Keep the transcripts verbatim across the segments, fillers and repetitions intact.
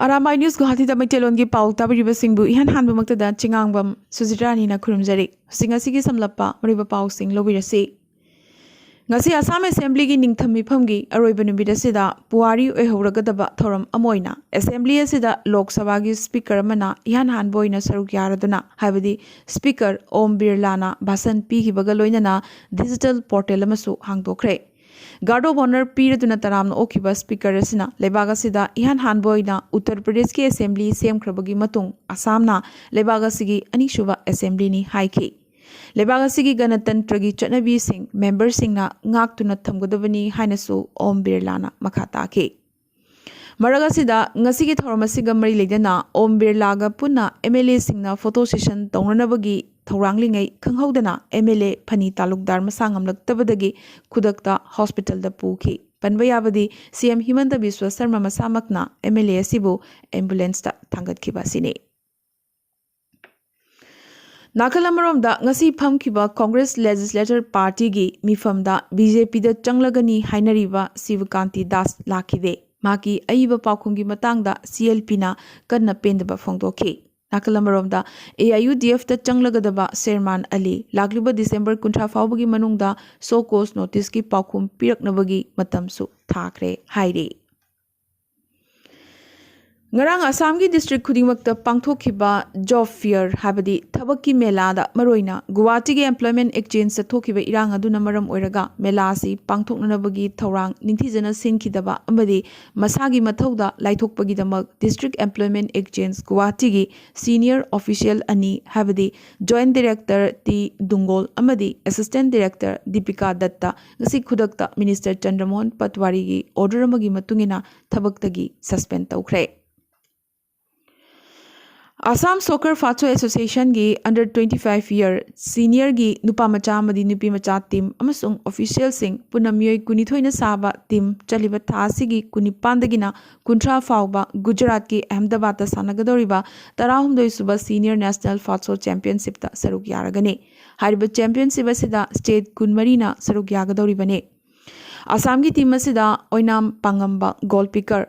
ꯑꯔꯥꯃꯥꯏ news ꯒꯨꯋꯥꯍꯥꯇꯤꯗ ꯃꯩꯇꯩꯂꯣꯟꯒꯤ ꯄꯥꯎ ꯇꯥꯕꯤꯔꯤꯕꯁꯤꯡꯕꯨ ꯏꯍꯥꯟ ꯍꯥꯟꯕꯃꯛꯇꯗ ꯆꯤꯉꯥꯡꯕꯝ ꯁꯨꯖꯤꯇꯥ ꯔꯥꯅꯤꯅ ꯈꯨꯔꯨꯝꯖꯔꯤ꯫ ꯍꯧꯖꯤꯛ ꯉꯁꯤꯒꯤ ꯁꯝꯂꯞꯄ ꯃꯔꯨꯑꯣꯏꯕ ꯄꯥꯎꯁꯤꯡ ꯂꯧꯕꯤꯔꯁꯤ꯫ ꯉꯁꯤ ꯑꯁꯥꯝ ꯑꯦꯁꯦꯝꯕ꯭ꯂꯤꯒꯤ ꯅꯤꯡꯊꯝ ꯃꯤꯐꯝꯒꯤ ꯑꯔꯣꯏꯕ ꯅꯨꯃꯤꯠ ꯑꯁꯤꯗ ꯄꯨꯋꯥꯔꯤ ꯑꯣꯏꯍꯧꯔꯒꯗꯕ ꯊꯧꯔꯝ ꯑꯃ ꯑꯣꯏꯅ ꯑꯦꯁꯦꯝꯕ꯭ꯂꯤ ꯑꯁꯤꯗ ꯂꯣꯛ ꯁꯚꯥꯒꯤ ꯁ꯭ꯄꯤꯀꯔ ꯑꯃꯅ ꯏꯍꯥꯟ ꯍꯥꯟꯕ ꯑꯣꯏꯅ ꯁꯔꯨꯛ ꯌꯥꯔꯗꯨꯅ, ꯍꯥꯏꯕꯗꯤ ꯁ꯭ꯄꯤꯀꯔ ꯑꯣꯝ ꯕꯤꯔꯂꯥꯅ ꯚꯥꯁꯟ ꯄꯤꯈꯤꯕꯒ ꯂꯣꯏꯅꯅ ꯗꯤꯖꯤꯇꯦꯜ ꯄꯣꯔꯇꯦꯜ ꯑꯃꯁꯨ ꯍꯥꯡꯗꯣꯛꯈ꯭ꯔꯦ꯫ ꯒꯥꯔꯗ ꯑꯣꯐ ꯑꯣꯅꯔ ꯄꯤꯔꯗꯨꯅ ꯇꯔꯥꯝꯅ ꯑꯣꯛꯈꯤꯕ ꯁ꯭ꯄꯤꯀꯔ ꯑꯁꯤꯅ ꯂꯩꯕꯥꯛ ꯑꯁꯤꯗ ꯏꯍꯥꯟ ꯍꯥꯟꯕ ꯑꯣꯏꯅ ꯎꯠꯇꯔ ꯄ꯭ꯔꯗꯦꯁꯀꯤ ꯑꯦꯁꯦꯝꯕ꯭ꯂꯤ ꯁꯦꯝꯈ꯭ꯔꯕꯒꯤ ꯃꯇꯨꯡ ꯑꯁꯥꯝꯅ ꯂꯩꯕꯥꯛ ꯑꯁꯤꯒꯤ ꯑꯅꯤꯁꯨꯕ ꯑꯦꯁꯦꯝꯕ꯭ꯂꯤꯅꯤ ꯍꯥꯏꯈꯤ꯫ ꯂꯩꯕꯥꯛ ꯑꯁꯤꯒꯤ ꯒꯅꯇꯟꯇ꯭ꯔꯒꯤ ꯆꯠꯅꯕꯤꯁꯤꯡ ꯃꯦꯝꯕꯔꯁꯤꯡꯅ ꯉꯥꯛꯇꯨꯅ ꯊꯝꯒꯗꯕꯅꯤ ꯍꯥꯏꯅꯁꯨ ꯑꯣꯝ ꯕꯤꯔꯂꯥꯅ ꯃꯈꯥ ꯇꯥꯈꯤ꯫ ꯃꯔꯛ ꯑꯁꯤꯗ, ꯉꯁꯤꯒꯤ ꯊꯧꯔꯝ ꯑꯁꯤꯒ ꯃꯔꯤ ꯂꯩꯅꯅ ꯑꯣꯝ ꯕꯤꯔꯂꯥꯒ ꯄꯨꯟꯅ ꯑꯦꯝ ꯑꯦꯜ ꯑꯦꯁꯤꯡꯅ ꯐꯣꯇꯣ ꯁꯦꯁꯟ ꯇꯧꯅꯅꯕꯒꯤ ꯊꯧꯔꯥꯡꯂꯤꯉꯩ ꯈꯪꯍꯧꯗꯅ ꯑꯦꯝ ꯑꯦꯜ ꯑꯦ ꯐꯅꯤ ꯇꯥꯂꯨꯛꯗꯥꯔ ꯃꯁꯥ ꯉꯝꯂꯛꯇꯕꯗꯒꯤ ꯈꯨꯗꯛꯇ ꯍꯣꯁꯄꯤꯇꯥꯜꯗ ꯄꯨꯈꯤ꯫ ꯄꯟꯕ ꯌꯥꯕꯗꯤ, ꯁꯤ ꯑꯦꯝ ꯍꯤꯃꯟꯇ ꯕꯤꯁ꯭ꯋ ꯁꯔꯃ ꯃꯁꯥꯃꯛꯅ ꯑꯦꯝ ꯑꯦꯜ ꯑꯦ ꯑꯁꯤꯕꯨ ꯑꯦꯝꯕꯨꯂꯦꯟꯁꯇ ꯊꯥꯡꯒꯠꯈꯤꯕ ꯑꯁꯤꯅꯤ꯫ ꯅꯥꯀꯜ ꯑꯃꯔꯣꯝꯗ, ꯉꯁꯤ ꯐꯝꯈꯤꯕ ꯀꯣꯡꯒ꯭ꯔꯦꯁ ꯂꯦꯖꯤꯁꯂꯦꯆꯔ ꯄꯥꯔꯇꯤꯒꯤ ꯃꯤꯐꯝꯗ ꯕꯤ ꯖꯦ ꯄꯤꯗ ꯆꯪꯂꯒꯅꯤ ꯍꯥꯏꯅꯔꯤꯕ ꯁꯤꯕꯀꯥꯟꯇꯤ ꯗꯥꯁ ꯂꯥꯛꯈꯤꯗꯦ꯫ ꯃꯍꯥꯛꯀꯤ ꯑꯏꯕ ꯄꯥꯎꯈꯨꯝꯒꯤ ꯃꯇꯥꯡꯗ ꯁꯤ ꯑꯦꯜ ꯄꯤꯅ ꯀꯟꯅ ꯄꯦꯟꯗꯕ ꯐꯣꯡꯗꯣꯛꯈꯤ꯫ ꯅꯥꯀꯜ ꯑꯃꯔꯣꯝꯗ, ꯑꯦ ꯑꯥꯏ ꯌꯨ ꯗꯤ ꯑꯦꯐꯇ ꯆꯪꯂꯒꯗꯕ ꯁꯦꯔꯃꯥꯟ ꯑꯂꯤ ꯂꯥꯛꯂꯤꯕ ꯗꯤꯁꯦꯝꯕꯔ ꯀꯨꯟꯊ꯭ꯔꯥ ꯐꯥꯎꯕꯒꯤ ꯃꯅꯨꯡꯗ ꯁꯣ ꯀꯣꯖ ꯅꯣꯇꯤꯁꯀꯤ ꯄꯥꯎꯈꯨꯝ ꯄꯤꯔꯛꯅꯕꯒꯤ ꯃꯇꯝꯁꯨ ꯊꯥꯈ꯭ꯔꯦ ꯍꯥꯏꯔꯤ꯫ ꯉꯔꯥꯡ ꯑꯁꯥꯝꯒꯤ ꯗꯤꯁꯇ꯭ꯔꯤꯛ ꯈꯨꯗꯤꯡꯃꯛꯇ ꯄꯥꯡꯊꯣꯛꯈꯤꯕ ꯖꯣꯕ ꯐꯤꯌꯔ, ꯍꯥꯏꯕꯗꯤ ꯊꯕꯛꯀꯤ ꯃꯦꯂꯥꯗ, ꯃꯔꯨꯑꯣꯏꯅ ꯒꯨꯋꯥꯍꯥꯇꯤꯒꯤ ꯑꯦꯝꯄ꯭ꯂꯣꯏꯃꯦꯟ ꯑꯦꯛꯆꯦꯟꯖꯇ ꯊꯣꯛꯈꯤꯕ ꯏꯔꯥꯡ ꯑꯗꯨꯅ ꯃꯔꯝ ꯑꯣꯏꯔꯒ ꯃꯦꯂꯥ ꯑꯁꯤ ꯄꯥꯡꯊꯣꯛꯅꯅꯕꯒꯤ ꯊꯧꯔꯥꯡ ꯅꯤꯡꯊꯤꯖꯅ ꯁꯤꯟꯈꯤꯗꯕ ꯑꯃꯗꯤ ꯃꯁꯥꯒꯤ ꯃꯊꯧꯗ ꯂꯥꯏꯊꯣꯛꯄꯒꯤꯗꯃꯛ ꯗꯤꯁꯇ꯭ꯔꯤꯛ ꯑꯦꯝꯄ꯭ꯂꯣꯏꯃꯦꯟ ꯑꯦꯛꯆꯦꯟꯖ ꯒꯨꯋꯥꯍꯥꯇꯤꯒꯤ ꯁꯤꯅꯤꯌꯔ ꯑꯣꯐꯤꯁꯤꯌꯦꯜ ꯑꯅꯤ, ꯍꯥꯏꯕꯗꯤ ꯖꯣꯏꯟꯠ ꯗꯤꯔꯦꯛꯇꯔ ꯇꯤ ꯗꯨꯡꯒꯣꯜ ꯑꯃꯗꯤ ꯑꯦꯁꯤꯁꯇꯦꯟꯠ ꯗꯤꯔꯦꯛꯇꯔ ꯗꯤꯄꯤꯀꯥ ꯗꯠꯇ, ꯉꯁꯤ ꯈꯨꯗꯛꯇ ꯃꯤꯅꯤꯁꯇꯔ ꯆꯟꯗ꯭ꯔꯃꯣꯍꯟ ꯄꯠꯋꯥꯔꯤꯒꯤ ꯑꯣꯔꯗꯔ ꯑꯃꯒꯤ ꯃꯇꯨꯡ ꯏꯟꯅ ꯊꯕꯛꯇꯒꯤ ꯁꯁꯄꯦꯟ ꯇꯧꯈ꯭ꯔꯦ꯫ ꯑꯁꯥꯝ ꯁꯣꯀꯔ ꯐꯥꯠꯁꯣ ꯑꯦꯁꯣꯁꯤꯌꯦꯁꯟꯒꯤ ꯑꯟꯗꯔ ꯇ꯭ꯋꯦꯟꯇꯤ ꯐꯥꯏꯚ ꯏꯌꯔ ꯁꯤꯅꯤꯌꯔꯒꯤ ꯅꯨꯄꯥ ꯃꯆꯥ ꯑꯃꯗꯤ ꯅꯨꯄꯤ ꯃꯆꯥ ꯇꯤꯝ ꯑꯃꯁꯨꯡ ꯑꯣꯐꯤꯁꯤꯌꯦꯜꯁꯤꯡ ꯄꯨꯟꯅ ꯃꯤꯑꯣꯏ ꯀꯨꯟꯅꯤꯊꯣꯏꯅ ꯁꯥꯕ ꯇꯤꯝ ꯆꯠꯂꯤꯕ ꯊꯥ ꯑꯁꯤꯒꯤ ꯀꯨꯟꯅꯤꯄꯥꯟꯗꯒꯤꯅ ꯀꯨꯟꯊ꯭ꯔꯥ ꯐꯥꯎꯕ ꯒꯨꯖꯔꯥꯠꯀꯤ ꯑꯍꯃꯗꯥꯕꯥꯗꯇ ꯁꯥꯟꯅꯒꯗꯧꯔꯤꯕ ꯇꯔꯥꯍꯨꯝꯗꯣꯏ ꯁꯨꯕ ꯁꯤꯅꯤꯌꯔ ꯅꯦꯁꯅꯦꯜ ꯐꯥꯠꯁꯣ ꯆꯦꯝꯄꯤꯌꯟꯁꯤꯞꯇ ꯁꯔꯨꯛ ꯌꯥꯔꯒꯅꯤ꯫ ꯍꯥꯏꯔꯤꯕ ꯆꯦꯝꯄꯤꯌꯟꯁꯤꯞ ꯑꯁꯤꯗ ꯁ꯭ꯇꯦꯠ ꯀꯨꯟꯃꯔꯤꯅ ꯁꯔꯨꯛ ꯌꯥꯒꯗꯧꯔꯤꯕꯅꯤ꯫ ꯑꯁꯥꯝꯒꯤ ꯇꯤꯝ ꯑꯁꯤꯗ ꯑꯣꯏꯅꯥꯝ ꯄꯥꯡꯉꯝꯕ ꯒꯣꯜ ꯄꯤꯀꯔ,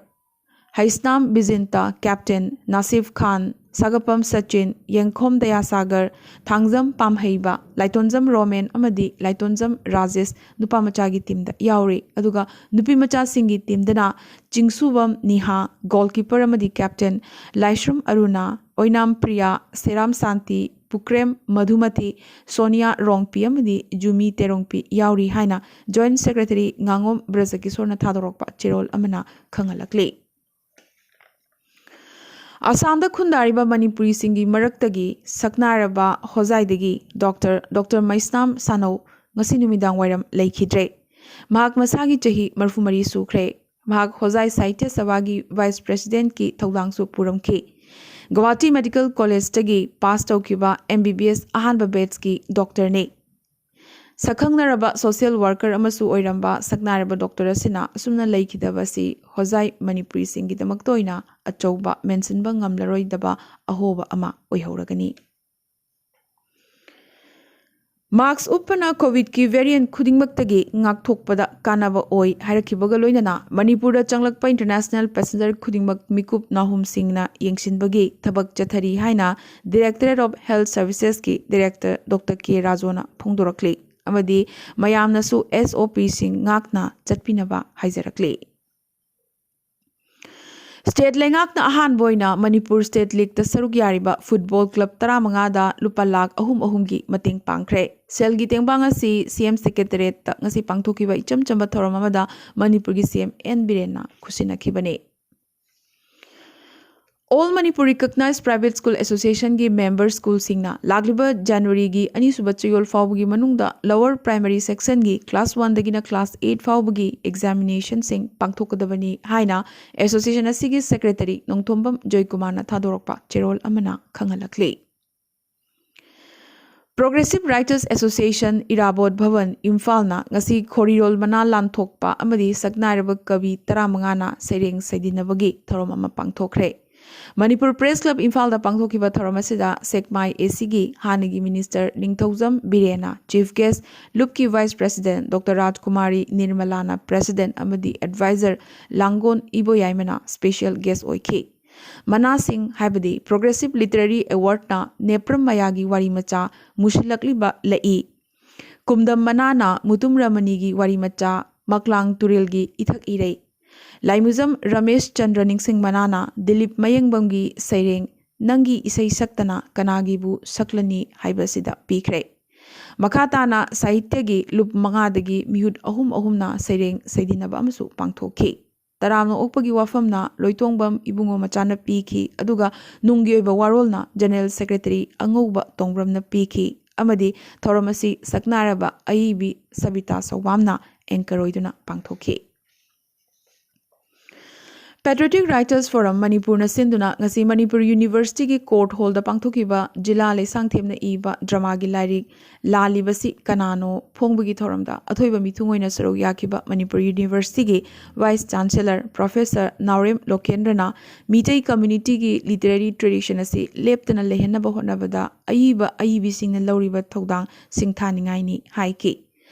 ꯍꯩꯁꯅꯥꯝ ꯕꯤꯖꯤꯟꯇ, ꯀꯦꯞꯇꯦꯟ ꯅꯥꯁꯤꯐ ꯈꯥꯟ, ꯁꯥꯒꯄꯝ ꯁꯆꯤꯟ, ꯌꯦꯡꯈꯣꯝ ꯗꯌꯥꯁꯥꯒꯔ, ꯊꯥꯡꯖꯝ ꯄꯥꯝꯍꯩꯕ, ꯂꯥꯏꯇꯣꯟꯖꯝ ꯔꯣꯃꯦꯟ ꯑꯃꯗꯤ ꯂꯥꯏꯇꯣꯟꯖꯝ ꯔꯥꯖꯦꯁ ꯅꯨꯄꯥ ꯃꯆꯥꯒꯤ ꯇꯤꯝꯗ ꯌꯥꯎꯔꯤ꯫ ꯑꯗꯨꯒ ꯅꯨꯄꯤ ꯃꯆꯥꯁꯤꯡꯒꯤ ꯇꯤꯝꯗꯅ ꯆꯤꯡꯁꯨꯕꯝ ꯅꯤꯍꯥ, ꯒꯣꯜꯀꯤꯄꯔ ꯑꯃꯗꯤ ꯀꯦꯞꯇꯦꯟ ꯂꯥꯏꯁ꯭ꯔꯝ ꯑꯔꯨꯅꯥ, ꯑꯣꯏꯅꯥꯝ ꯄ꯭ꯔꯤꯌꯥ, ꯁꯦꯔꯥꯝ ꯁꯥꯟꯇꯤ, ꯄꯨꯀ꯭ꯔꯦꯝ ꯃꯙꯨꯃꯇꯤ, ꯁꯣꯅꯤꯌꯥ ꯔꯣꯡꯄꯤ ꯑꯃꯗꯤ ꯖꯨꯃꯤ ꯇꯦꯔꯣꯡꯄꯤ ꯌꯥꯎꯔꯤ ꯍꯥꯏꯅ ꯖꯣꯏꯟꯠ ꯁꯦꯀ꯭ꯔꯦꯇꯔꯤ ꯉꯥꯉꯣꯝ ꯕ꯭ꯔꯖꯀꯤꯁꯣꯔꯅ ꯊꯥꯗꯣꯔꯛꯄ ꯆꯦꯔꯣꯜ ꯑꯃꯅ ꯈꯪꯍꯜꯂꯛꯂꯤ꯫ ꯑꯁꯥꯝꯗ ꯈꯨꯟꯗꯥꯔꯤꯕ ꯃꯅꯤꯄꯨꯔꯤꯁꯤꯡꯒꯤ ꯃꯔꯛꯇꯒꯤ ꯁꯛꯅꯥꯏꯔꯕ ꯍꯣꯖꯥꯏꯗꯒꯤ ꯗꯣꯛꯇꯔ, ꯗꯣꯛꯇꯔ ꯃꯩꯁꯅꯥꯝ ꯁꯥꯅꯧ ꯉꯁꯤ ꯅꯨꯃꯤꯗꯥꯡ ꯋꯥꯏꯔꯝ ꯂꯩꯈꯤꯗ꯭ꯔꯦ꯫ ꯃꯍꯥꯛ ꯃꯁꯥꯒꯤ ꯆꯍꯤ ꯃꯔꯤꯐꯨ ꯃꯔꯤ ꯁꯨꯈ꯭ꯔꯦ꯫ ꯃꯍꯥꯛ ꯍꯣꯖꯥꯏ ꯁꯥꯍꯤꯇ꯭ꯌ ꯁꯚꯥꯒꯤ ꯚꯥꯏꯁ ꯄ꯭ꯔꯦꯁꯤꯗꯦꯟꯠꯀꯤ ꯊꯧꯗꯥꯡꯁꯨ ꯄꯨꯔꯝꯈꯤ꯫ ꯒꯨꯋꯥꯍꯥꯇꯤ ꯃꯦꯗꯤꯀꯦꯜ ꯀꯣꯂꯦꯖꯇꯒꯤ ꯄꯥꯁ ꯇꯧꯈꯤꯕ ꯑꯦꯝ ꯕꯤ ꯕꯤ ꯑꯦꯁ ꯑꯍꯥꯟꯕ ꯕꯦꯠꯁꯀꯤ ꯗꯣꯛꯇꯔꯅꯤ꯫ ꯁꯛꯈꯪꯅꯔꯕ ꯁꯣꯁꯤꯌꯦꯜ ꯋꯥꯔꯀꯔ ꯑꯃꯁꯨ ꯑꯣꯏꯔꯝꯕ ꯁꯛꯅꯥꯏꯔꯕ ꯗꯣꯛꯇꯔ ꯑꯁꯤꯅ ꯑꯁꯨꯝꯅ ꯂꯩꯈꯤꯗꯕ ꯑꯁꯤ ꯍꯣꯖꯥꯏ ꯃꯅꯤꯄꯨꯔꯤꯁꯤꯡꯒꯤꯗꯃꯛꯇ ꯑꯣꯏꯅ ꯑꯆꯧꯕ ꯃꯦꯟꯁꯤꯟꯕ ꯉꯝꯂꯔꯣꯏꯗꯕ ꯑꯍꯣꯕ ꯑꯃ ꯑꯣꯏꯍꯧꯔꯒꯅꯤ꯫ ꯃꯥꯛꯁ ꯎꯞꯄꯅ ꯀꯣꯚꯤꯗꯀꯤ ꯚꯦꯔꯤꯌꯦꯟꯠ ꯈꯨꯗꯤꯡꯃꯛꯇꯒꯤ ꯉꯥꯛꯊꯣꯛꯄꯗ ꯀꯥꯟꯅꯕ ꯑꯣꯏ ꯍꯥꯏꯔꯛꯈꯤꯕꯒ ꯂꯣꯏꯅꯅ ꯃꯅꯤꯄꯨꯔꯗ ꯆꯪꯂꯛꯄ ꯏꯟꯇꯔꯅꯦꯁꯅꯦꯜ ꯄꯦꯁꯦꯟꯖꯔ ꯈꯨꯗꯤꯡꯃꯛ ꯃꯤꯀꯨꯞ ꯅꯥꯍꯨꯝꯁꯤꯡꯅ ꯌꯦꯡꯁꯤꯟꯕꯒꯤ ꯊꯕꯛ ꯆꯠꯊꯔꯤ ꯍꯥꯏꯅ Directorate of Health Servicesꯀꯤ ꯗꯥꯏꯔꯦꯛꯇꯔ ꯗꯣꯛꯇꯔ ꯀꯦ ꯔꯥꯖꯣꯅ ꯐꯣꯡꯗꯣꯔꯛꯂꯤ ꯑꯃꯗꯤ ꯃꯌꯥꯝꯅꯁꯨ ꯑꯦꯁ ꯑꯣ ꯄꯤꯁꯤꯡ ꯉꯥꯛꯅ ꯆꯠꯄꯤꯅꯕ ꯍꯥꯏꯖꯔꯛꯂꯤ꯫ ꯁ꯭ꯇꯦꯠ ꯂꯩꯉꯥꯛꯅ ꯑꯍꯥꯟꯕ ꯑꯣꯏꯅ ꯃꯅꯤꯄꯨꯔ ꯁ꯭ꯇꯦꯠ ꯂꯤꯒꯇ ꯁꯔꯨꯛ ꯌꯥꯔꯤꯕ ꯐꯨꯠꯕꯣꯜ ꯀ꯭ꯂꯕ ꯇꯔꯥꯃꯉꯥꯗ ꯂꯨꯄꯥ ꯂꯥꯈ ꯑꯍꯨꯝ ꯑꯍꯨꯝꯒꯤ ꯃꯇꯦꯡ ꯄꯥꯡꯈ꯭ꯔꯦ꯫ ꯁꯦꯜꯒꯤ ꯇꯦꯡꯕꯥꯡ ꯑꯁꯤ ꯁꯤ ꯑꯦꯝ ꯁꯦꯀ꯭ꯔꯦꯇꯔꯤꯌꯦꯠꯇ ꯉꯁꯤ ꯄꯥꯡꯊꯣꯛꯈꯤꯕ ꯏꯆꯝ ꯆꯝꯕ ꯊꯧꯔꯝ ꯑꯃꯗ ꯃꯅꯤꯄꯨꯔꯒꯤ ꯁꯤ ꯑꯦꯝ ꯑꯦꯟ ꯕꯤꯔꯦꯟꯅ ꯈꯨꯠꯁꯤꯟꯅꯈꯤꯕꯅꯤ꯫ All Manipur Recognized Private School Associationꯒꯤ ꯃꯦꯝꯕꯔ ꯁ꯭ꯀꯨꯜꯁꯤꯡꯅ ꯂꯥꯛꯂꯤꯕ ꯖꯅꯋꯥꯔꯤꯒꯤ ꯑꯅꯤꯁꯨꯕ ꯆꯌꯣꯜ ꯐꯥꯎꯕꯒꯤ ꯃꯅꯨꯡꯗ ꯂꯋꯔ ꯄ꯭ꯔꯥꯏꯃꯔꯤ ꯁꯦꯛꯁꯟꯒꯤ ꯀ꯭ꯂꯥꯁ ꯋꯥꯟꯗꯒꯤꯅ ꯀ꯭ꯂꯥꯁ ꯑꯩꯠ ꯐꯥꯎꯕꯒꯤ ꯑꯦꯛꯖꯥꯃꯤꯅꯦꯁꯟꯁꯤꯡ ꯄꯥꯡꯊꯣꯛꯀꯗꯕꯅꯤ ꯍꯥꯏꯅ ꯑꯦꯁꯣꯁꯤꯌꯦꯁꯟ ꯑꯁꯤꯒꯤ ꯁꯦꯀ꯭ꯔꯦꯇꯔꯤ ꯅꯣꯡꯊꯣꯝꯕꯝ ꯖꯣꯏꯀꯨꯃꯥꯔꯅ ꯊꯥꯗꯣꯔꯛꯄ ꯆꯦꯔꯣꯜ ꯑꯃꯅ ꯈꯪꯍꯜꯂꯛꯂꯤ꯫ Progressive Writers Association ꯏꯔꯥꯕꯣꯠ ꯚꯕꯟ ꯏꯝꯐꯥꯜꯅ ꯉꯁꯤ ꯈꯣꯔꯤꯔꯣꯜ ꯃꯅꯥ ꯂꯥꯟꯊꯣꯛꯄ ꯑꯃꯗꯤ ꯁꯛꯅꯥꯏꯔꯕ ꯀꯕꯤ ꯇꯔꯥꯃꯉꯥꯅ ꯁꯩꯔꯦꯡ ꯁꯩꯗꯤꯟꯅꯕꯒꯤ ꯊꯧꯔꯝ ꯑꯃ ꯄꯥꯡꯊꯣꯛꯈ꯭ꯔꯦ꯫ ꯃꯅꯤꯄꯨꯔ ꯄ꯭ꯔꯦꯁ ꯀ꯭ꯂꯕ ꯏꯝꯐꯥꯜꯗ ꯄꯥꯡꯊꯣꯛꯈꯤꯕ ꯊꯧꯔꯝ ꯑꯁꯤꯗ ꯁꯦꯛꯃꯥꯏ ꯑꯦꯁꯤꯒꯤ ꯍꯥꯟꯅꯒꯤ ꯃꯤꯅꯤꯁꯇꯔ ꯅꯤꯡꯊꯧꯖꯝ ꯕꯤꯔꯦꯟꯅ ꯆꯤꯐ ꯒꯦꯁ, ꯂꯨꯞꯀꯤ ꯚꯥꯏꯁ ꯄ꯭ꯔꯦꯁꯤꯗꯦꯟꯠ ꯗꯣꯛꯇꯔ ꯔꯥꯖꯀꯨꯃꯥꯔꯤ ꯅꯤꯔꯃꯂꯥꯅ ꯄ꯭ꯔꯦꯁꯤꯗꯦꯟꯠ ꯑꯃꯗꯤ ꯑꯦꯗꯚꯥꯏꯖꯔ ꯂꯥꯡꯒꯣꯟ ꯏꯕꯣꯌꯥꯏꯃꯅ ꯁ꯭ꯄꯦꯁꯤꯌꯦꯜ ꯒꯦꯁ ꯑꯣꯏꯈꯤ꯫ ꯃꯅꯥꯁꯤꯡ ꯍꯥꯏꯕꯗꯤ ꯄ꯭ꯔꯣꯒ꯭ꯔꯦꯁꯤꯚ ꯂꯤꯇꯔꯦꯔꯤ ꯑꯦꯋꯥꯔꯗꯅ ꯅꯦꯄ꯭ꯔꯝ ꯃꯌꯥꯒꯤ ꯋꯥꯔꯤ ꯃꯆꯥ ꯃꯨꯁꯤꯜꯂꯛꯂꯤꯕ ꯂꯛꯏ, ꯀꯨꯝꯗꯝ ꯃꯅꯥꯅ ꯃꯨꯇꯨꯝ ꯔꯃꯅꯤꯒꯤ ꯋꯥꯔꯤ ꯃꯆꯥ ꯃꯛꯂꯥꯡ ꯇꯨꯔꯦꯜꯒꯤ ꯏꯊꯛ ꯏꯔꯩ, ꯂꯥꯏꯃꯨꯖꯝ ꯔꯃꯦꯁ ꯆꯟꯗ꯭ꯔ ꯅꯤꯡꯁꯤꯡ ꯃꯅꯥꯅ ꯗꯤꯂꯤꯞ ꯃꯌꯦꯡꯕꯝꯒꯤ ꯁꯩꯔꯦꯡ ꯅꯪꯒꯤ ꯏꯁꯩ ꯁꯛꯇꯅ ꯀꯅꯥꯒꯤꯕꯨ ꯁꯛꯂꯅꯤ ꯍꯥꯏꯕꯁꯤꯗ ꯄꯤꯈ꯭ꯔꯦ꯫ ꯃꯈꯥ ꯇꯥꯅ ꯁꯥꯍꯤꯇ꯭ꯌꯒꯤ ꯂꯨꯞ ꯃꯉꯥꯗꯒꯤ ꯃꯤꯍꯨꯠ ꯑꯍꯨꯝ ꯑꯍꯨꯝꯅ ꯁꯩꯔꯦꯡ ꯁꯩꯗꯤꯟꯅꯕ ꯑꯃꯁꯨ ꯄꯥꯡꯊꯣꯛꯈꯤ꯫ ꯇꯔꯥꯝꯅ ꯑꯣꯛꯄꯒꯤ ꯋꯥꯐꯝꯅ ꯂꯣꯏꯇꯣꯡꯕꯝ ꯏꯕꯨꯡꯉꯣ ꯃꯆꯥꯅ ꯄꯤꯈꯤ, ꯑꯗꯨꯒ ꯅꯨꯡꯒꯤ ꯑꯣꯏꯕ ꯋꯥꯔꯣꯜꯅ ꯖꯦꯅꯔꯦꯜ ꯁꯦꯀ꯭ꯔꯦꯇꯔꯤ ꯑꯉꯧꯕ ꯇꯣꯡꯕ꯭ꯔꯝꯅ ꯄꯤꯈꯤ ꯑꯃꯗꯤ ꯊꯧꯔꯝ ꯑꯁꯤ ꯁꯛꯅꯥꯏꯔꯕ ꯑꯏꯕꯤ ꯁꯕꯤꯇꯥ ꯁꯧꯕꯥꯝꯅ ꯑꯦꯡꯀꯔ ꯑꯣꯏꯗꯨꯅ ꯄꯥꯡꯊꯣꯛꯈꯤ꯫ Patriotic Writers Forum ꯃꯅꯤꯄꯨꯔꯅ ꯁꯤꯟꯗꯨꯅ ꯉꯁꯤ ꯃꯅꯤꯄꯨꯔ ꯌꯨꯅꯤꯚꯔꯁꯤꯇꯤꯒꯤ ꯀꯣꯔꯠ ꯍꯣꯜꯗ ꯄꯥꯡꯊꯣꯛꯈꯤꯕ ꯖꯤꯂꯥ ꯂꯩꯁꯥꯡꯊꯦꯝꯅ ꯏꯕ ꯗ꯭ꯔꯃꯥꯒꯤ ꯂꯥꯏꯔꯤꯛ ꯂꯥꯜꯂꯤꯕꯁꯤ ꯀꯅꯥꯅꯣ ꯐꯣꯡꯕꯒꯤ ꯊꯧꯔꯝꯗ ꯑꯊꯣꯏꯕ ꯃꯤꯊꯨꯡ ꯑꯣꯏꯅ ꯁꯔꯨꯛ ꯌꯥꯈꯤꯕ ꯃꯅꯤꯄꯨꯔ ꯌꯨꯅꯤꯚꯔꯁꯤꯇꯤꯒꯤ ꯚꯥꯏꯁ ꯆꯥꯟꯁꯦꯂꯔ ꯄ꯭ꯔꯣꯐꯦꯁꯔ ꯅꯥꯎꯔꯦꯝ ꯂꯣꯀꯦꯟꯗ꯭ꯔꯅ ꯃꯤꯇꯩ ꯀꯝꯃ꯭ꯌꯨꯅꯤꯇꯤꯒꯤ ꯂꯤꯇꯔꯦꯔꯤ ꯇ꯭ꯔꯦꯗꯤꯁꯟ ꯑꯁꯤ ꯂꯦꯞꯇꯅ ꯂꯩꯍꯟꯅꯕ ꯍꯣꯠꯅꯕꯗ ꯑꯏꯕ ꯑꯏꯕꯤꯁꯤꯡꯅ ꯂꯧꯔꯤꯕ ꯊꯧꯗꯥꯡ ꯁꯤꯡꯊꯥꯅꯤꯡꯉꯥꯏꯅꯤ ꯍꯥꯏꯈꯤ꯫